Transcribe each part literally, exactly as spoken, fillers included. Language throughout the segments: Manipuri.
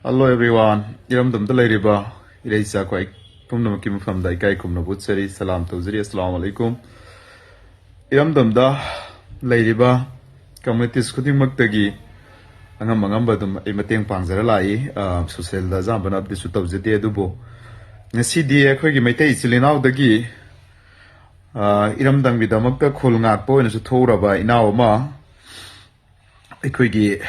Hello everyone, ꯏꯔꯝꯗꯝꯗ ꯂꯩꯔꯤꯕ ꯏꯔꯩꯆꯥ ꯈ꯭ꯋꯥꯏ ꯄꯨꯝꯅꯃꯛꯀꯤ ꯃꯐꯝꯗ ꯏꯀꯥꯏ ꯈꯨꯝꯅꯕ ꯎꯠꯆꯔꯤ, ꯁꯂꯥꯝ ꯇꯧꯖꯔꯤ, ꯑꯁꯂꯥꯃꯨ ꯑꯂꯩꯀꯨꯝ꯫ ꯏꯔꯝꯗꯝꯗ ꯂꯩꯔꯤꯕ communities ꯈꯨꯗꯤꯡꯃꯛꯇꯒꯤ ꯑꯉꯝ ꯑꯉꯝꯕ ꯑꯗꯨꯝ ꯑꯩ ꯃꯇꯦꯡ ꯄꯥꯡꯖꯔ ꯂꯥꯛꯏ꯫ ꯑ, socialꯗ ꯑꯌꯥꯝꯕꯅ updateꯁꯨ ꯇꯧꯖꯗꯦ, ꯑꯗꯨꯕꯨ ꯉꯁꯤꯗꯤ ꯑꯩꯈꯣꯏꯒꯤ ꯃꯩꯇꯩ ꯏꯆꯤꯜ ꯏꯅꯥꯎꯗꯒꯤ, ꯑ, ꯏꯔꯝꯗꯝꯒꯤꯗꯃꯛꯇ ꯈꯨꯜ ꯉꯥꯛꯄ ꯑꯣꯏꯅꯁꯨ ꯊꯣꯛꯎꯔꯕ ꯏꯅꯥꯎ ꯑꯃ, ꯑꯩꯈꯣꯏꯒꯤ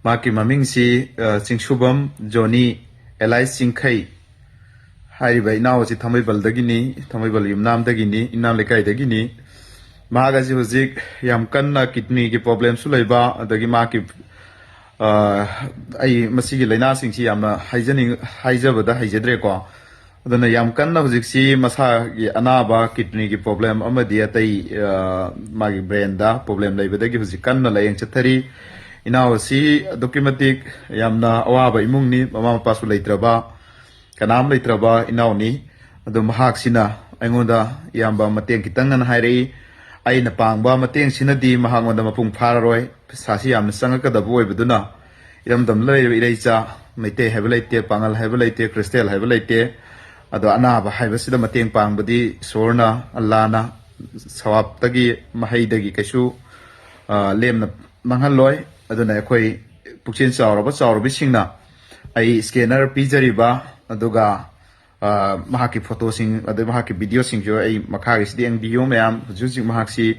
ꯃꯍꯥꯛꯀꯤ ꯃꯃꯤꯡꯁꯤ, ꯑ, ꯆꯤꯡꯁꯨꯕꯝ ꯖꯣꯅꯤ alias ꯆꯤꯡꯈꯩ ꯍꯥꯏꯔꯤꯕ ꯏꯅꯥꯎ ꯑꯁꯤ ꯊꯥꯡꯃꯩꯕꯟꯗꯒꯤꯅꯤ, ꯊꯥꯡꯃꯩꯕꯟ ꯌꯨꯝꯅꯥꯝꯗꯒꯤꯅꯤ, ꯌꯨꯝꯅꯥꯝ ꯂꯩꯀꯥꯏꯗꯒꯤꯅꯤ꯫ ꯃꯍꯥꯛ ꯑꯁꯤ ꯍꯧꯖꯤꯛ ꯌꯥꯝ ꯀꯟꯅ kidneyꯒꯤ problemꯁꯨ ꯂꯩꯕ, ꯑꯗꯒꯤ ꯃꯍꯥꯛꯀꯤ, ꯑ, ꯑꯩ ꯃꯁꯤꯒꯤ ꯂꯥꯏꯅꯥꯁꯤꯡꯁꯤ ꯌꯥꯝꯅ ꯍꯥꯏꯖꯅꯤꯡ-, ꯍꯥꯏꯖꯕꯗ ꯍꯩꯖꯗ꯭ꯔꯦꯀꯣ꯫ ꯑꯗꯨꯅ ꯌꯥꯝ ꯀꯟꯅ ꯍꯧꯖꯤꯛꯁꯤ ꯃꯁꯥꯒꯤ ꯑꯅꯥꯕ kidneyꯒꯤ problem ꯑꯃꯗꯤ ꯑꯇꯩ, ꯑ, ꯃꯥꯒꯤ brainꯗ problem ꯂꯩꯕꯗꯒꯤ ꯍꯧꯖꯤꯛ ꯀꯟꯅ ꯂꯥꯌꯦꯡ ꯆꯠꯊꯔꯤ꯫ ꯏꯅꯥꯎ ꯑꯁꯤ ꯑꯗꯨꯛꯀꯤ ꯃꯇꯤꯛ ꯌꯥꯝꯅ ꯑꯋꯥꯕ ꯏꯃꯨꯡꯅꯤ, ꯃꯃꯥ ꯃꯄꯥꯁꯨ ꯂꯩꯇ꯭ꯔꯕ, ꯀꯅꯥꯝ ꯂꯩꯇ꯭ꯔꯕ ꯏꯅꯥꯎꯅꯤ꯫ ꯑꯗꯨ ꯃꯍꯥꯛꯁꯤꯅ ꯑꯩꯉꯣꯟꯗ, "ꯏꯌꯥꯝꯕ, ꯃꯇꯦꯡ ꯈꯤꯇꯪ" ꯑꯅ ꯍꯥꯏꯔꯛꯏ꯫ ꯑꯩꯅ ꯄꯥꯡꯕ ꯃꯇꯦꯡꯁꯤꯅꯗꯤ ꯃꯍꯥꯛꯉꯣꯟꯗ ꯃꯄꯨꯡ ꯐꯥꯔꯔꯣꯏ, ꯄꯩꯁꯥꯁꯤ ꯌꯥꯝꯅ ꯆꯪꯉꯛꯀꯗꯕ ꯑꯣꯏꯕꯗꯨꯅ, ꯏꯔꯝꯗꯝꯗ ꯂꯩꯔꯤꯕ ꯏꯔꯩꯆꯥ, ꯃꯩꯇꯩ ꯍꯥꯏꯕ ꯂꯩꯇꯦ, ꯄꯥꯉꯜ ꯍꯥꯏꯕ ꯂꯩꯇꯦ, ꯈ꯭ꯔꯤꯁꯇꯦꯜ ꯍꯥꯏꯕ ꯂꯩꯇꯦ꯫ ꯑꯗꯣ ꯑꯅꯥꯕ ꯍꯥꯏꯕꯁꯤꯗ ꯃꯇꯦꯡ ꯄꯥꯡꯕꯗꯤ ꯏꯁꯣꯔꯅ, ꯑꯜꯂꯥꯅ ꯁꯋꯥꯞꯇꯒꯤ, ꯃꯍꯩꯗꯒꯤ ꯀꯩꯁꯨ, ꯑ, ꯂꯦꯝꯅ ꯃꯥꯡꯍꯜꯂꯣꯏ꯫ ꯑꯗꯨꯅ ꯑꯩꯈꯣꯏ ꯄꯨꯛꯆꯦꯜ ꯆꯥꯎꯔꯕ ꯆꯥꯎꯔꯕꯤꯁꯤꯡꯅ ꯑꯩ scanner ꯄꯤꯖꯔꯤꯕ, ꯑꯗꯨꯒ, ꯑ, ꯃꯍꯥꯛꯀꯤ photoꯁꯤꯡ, ꯑꯗꯩ ꯃꯍꯥꯛꯀꯤ videoꯁꯤꯡꯁꯨ ꯑꯩ ꯃꯈꯥꯒꯤꯁꯤꯗ ꯌꯦꯡꯕꯤꯌꯨ ꯃꯌꯥꯝ꯫ ꯍꯧꯖꯤꯛ ꯍꯧꯖꯤꯛ ꯃꯍꯥꯛꯁꯤ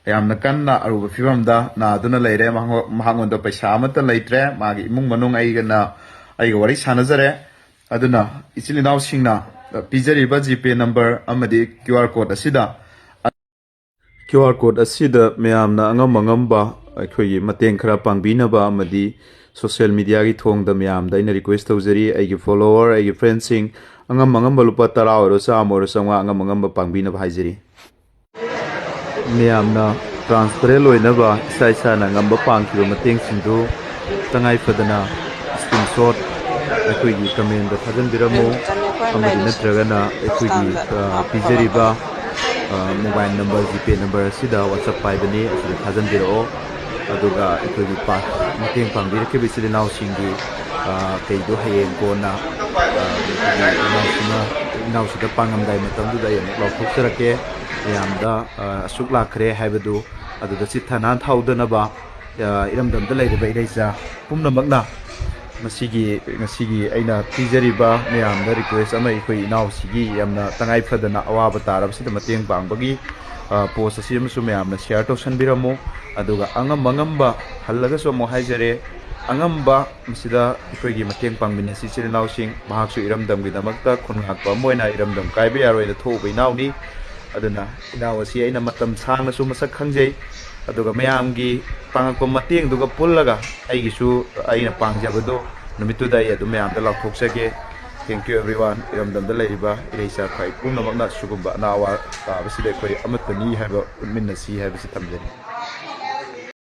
ꯌꯥꯝꯅ ꯀꯟꯅ ꯑꯔꯨꯕ ꯐꯤꯕꯝꯗ ꯅꯥꯗꯨꯅ ꯂꯩꯔꯦ꯫ ꯃꯍꯥꯛ-, ꯃꯍꯥꯛꯉꯣꯟꯗ ꯄꯩꯁꯥ ꯑꯃꯠꯇ ꯂꯩꯇ꯭ꯔꯦ꯫ ꯃꯥꯒꯤ ꯏꯃꯨꯡ ꯃꯅꯨꯡ ꯑꯩꯒꯅ, ꯑꯩꯒ ꯋꯥꯔꯤ ꯁꯥꯟꯅꯖꯔꯦ꯫ ꯑꯗꯨꯅ ꯏꯆꯤꯜ ꯏꯅꯥꯎꯁꯤꯡꯅ ꯄꯤꯖꯔꯤꯕ GPay number ꯑꯃꯗꯤ QR code ꯑꯁꯤꯗ, QR code ꯑꯁꯤꯗ ꯃꯌꯥꯝꯅ ꯑꯉꯝ ꯑꯉꯝꯕ ꯑꯩꯈꯣꯏꯒꯤ ꯃꯇꯦꯡ ꯈꯔ ꯄꯥꯡꯕꯤꯅꯕ ꯑꯃꯗꯤ social mediaꯒꯤ ꯊꯣꯡꯗ ꯃꯌꯥꯝꯗ ꯑꯩꯅ request ꯇꯧꯖꯔꯤ꯫ ꯑꯩꯒꯤ follower, ꯑꯩꯒꯤ friendꯁꯤꯡ, ꯑꯉꯝ ꯑꯉꯝꯕ ꯂꯨꯄꯥ ꯇꯔꯥ ꯑꯣꯏꯔꯣ, ꯆꯥꯝꯃ ꯑꯣꯏꯔꯣ, ꯆꯥꯝꯃꯉꯥ, ꯑꯉꯝ ꯑꯉꯝꯕ ꯄꯥꯡꯕꯤꯅꯕ ꯍꯥꯏꯖꯔꯤ꯫ ꯃꯌꯥꯝꯅ transparent ꯑꯣꯏꯅꯕ ꯏꯁꯥ ꯏꯁꯥꯅ ꯉꯝꯕ ꯄꯥꯡꯈꯤꯕ ꯃꯇꯦꯡꯁꯤꯡꯗꯨ ꯇꯉꯥꯏ ꯐꯗꯅ screenshot ꯑꯩꯈꯣꯏꯒꯤ commentꯗ ꯊꯥꯖꯤꯟꯕꯤꯔꯝꯃꯨ, ꯑꯃꯗꯤ ꯅꯠꯇ꯭ꯔꯒꯅ ꯑꯩꯈꯣꯏꯒꯤ, ꯑ, ꯄꯤꯖꯔꯤꯕ, ꯑ, mobile number, GPay number ꯑꯁꯤꯗ, WhatsApp ꯄꯥꯏꯕꯅꯤ, ꯑꯁꯤꯗ ꯊꯥꯖꯤꯟꯕꯤꯔꯛꯑꯣ꯫ ꯑꯗꯨꯒ ꯑꯩꯈꯣꯏꯒꯤ ꯄꯥ-, ꯃꯇꯦꯡ ꯄꯥꯡꯕꯤꯔꯛꯈꯤꯕ ꯏꯆꯤꯜ ꯏꯅꯥꯎꯁꯤꯡꯒꯤ ꯑ, ꯀꯩꯗꯣ ꯍꯌꯦꯡ ꯀꯣꯟꯅ, ꯑ, ꯑꯩꯈꯣꯏꯒꯤ ꯏꯅꯥꯎꯁꯤꯅ, ꯏꯅꯥꯎꯁꯤꯗ ꯄꯥꯡꯉꯝꯗꯥꯏ ꯃꯇꯝꯗꯨꯗ ꯑꯩ ꯑꯃꯨꯛ ꯂꯥꯎꯊꯣꯛꯆꯔꯛꯀꯦ꯫ ꯃꯌꯥꯝꯗ, ꯑ, ꯑꯁꯨꯛ ꯂꯥꯛꯈ꯭ꯔꯦ ꯍꯥꯏꯕꯗꯨ ꯑꯗꯨꯗ ꯆꯤꯠꯊ ꯅꯥꯟꯊꯍꯧꯗꯅꯕ, ꯑ, ꯏꯔꯝꯗꯝꯗ ꯂꯩꯔꯤꯕ ꯏꯔꯩꯆꯥ ꯄꯨꯝꯅꯃꯛꯅ ꯃꯁꯤꯒꯤ, ꯉꯁꯤꯒꯤ ꯑꯩꯅ ꯄꯤꯖꯔꯤꯕ ꯃꯌꯥꯝꯗ request ꯑꯃ, ꯑꯩꯈꯣꯏ ꯏꯅꯥꯎꯁꯤꯒꯤ ꯌꯥꯝꯅ ꯇꯉꯥꯏ ꯐꯗꯅ ꯑꯋꯥꯕ ꯇꯥꯔꯕꯁꯤꯗ ꯃꯇꯦꯡ ꯄꯥꯡꯕꯒꯤ, ꯑ, post ꯑꯁꯤ ꯑꯃꯁꯨ ꯃꯌꯥꯝꯅ share ꯇꯧꯁꯟꯕꯤꯔꯝꯃꯨ꯫ ꯑꯗꯨꯒ ꯑꯉꯝ ꯑꯉꯝꯕ, ꯍꯜꯂꯒꯁꯨ ꯑꯃꯨꯛ ꯍꯥꯏꯖꯔꯦ, ꯑꯉꯝꯕ ꯃꯁꯤꯗ ꯑꯩꯈꯣꯏꯒꯤ ꯃꯇꯦꯡ ꯄꯥꯡꯃꯤꯟꯅꯁꯤ ꯏꯆꯤꯜ ꯏꯅꯥꯎꯁꯤꯡ꯫ ꯃꯍꯥꯛꯁꯨ ꯏꯔꯝꯗꯝꯒꯤꯗꯃꯛꯇ ꯈꯨꯟ ꯉꯥꯛꯄ ꯑꯃ ꯑꯣꯏꯅ ꯏꯔꯝꯗꯝ ꯀꯥꯏꯕ ꯌꯥꯔꯣꯏꯗ ꯊꯣꯛꯎꯕ ꯏꯅꯥꯎꯅꯤ꯫ ꯑꯗꯨꯅ ꯏꯅꯥꯎ ꯑꯁꯤ ꯑꯩꯅ ꯃꯇꯝ ꯁꯥꯡꯅꯁꯨ ꯃꯁꯛ ꯈꯪꯖꯩ, ꯑꯗꯨꯒ ꯃꯌꯥꯝꯒꯤ ꯄꯥꯡꯉꯛꯄ ꯃꯇꯦꯡꯗꯨꯒ ꯄꯨꯜꯂꯒ ꯑꯩꯒꯤꯁꯨ, ꯑꯩꯅ ꯄꯥꯡꯖꯕꯗꯨ ꯅꯨꯃꯤꯠꯇꯨꯗ ꯑꯩ ꯑꯗꯨꯝ ꯃꯌꯥꯝꯗ ꯂꯥꯎꯊꯣꯛꯆꯒꯦ꯫ Thank you everyone꯫ ꯏꯔꯝꯗꯝꯗ ꯂꯩꯔꯤꯕ ꯏꯔꯩꯆꯥ ꯈ꯭ꯋꯥꯏ ꯄꯨꯝꯅꯃꯛꯅ ꯁꯤꯒꯨꯝꯕ ꯑꯅꯥ ꯑꯋꯥ ꯇꯥꯕꯁꯤꯗ ꯑꯩꯈꯣꯏ ꯑꯃꯠꯇꯅꯤ ꯍꯥꯏꯕ ꯎꯠꯃꯤꯟꯅꯁꯤ ꯍꯥꯏꯕꯁꯤ ꯊꯝꯖꯔꯤ꯫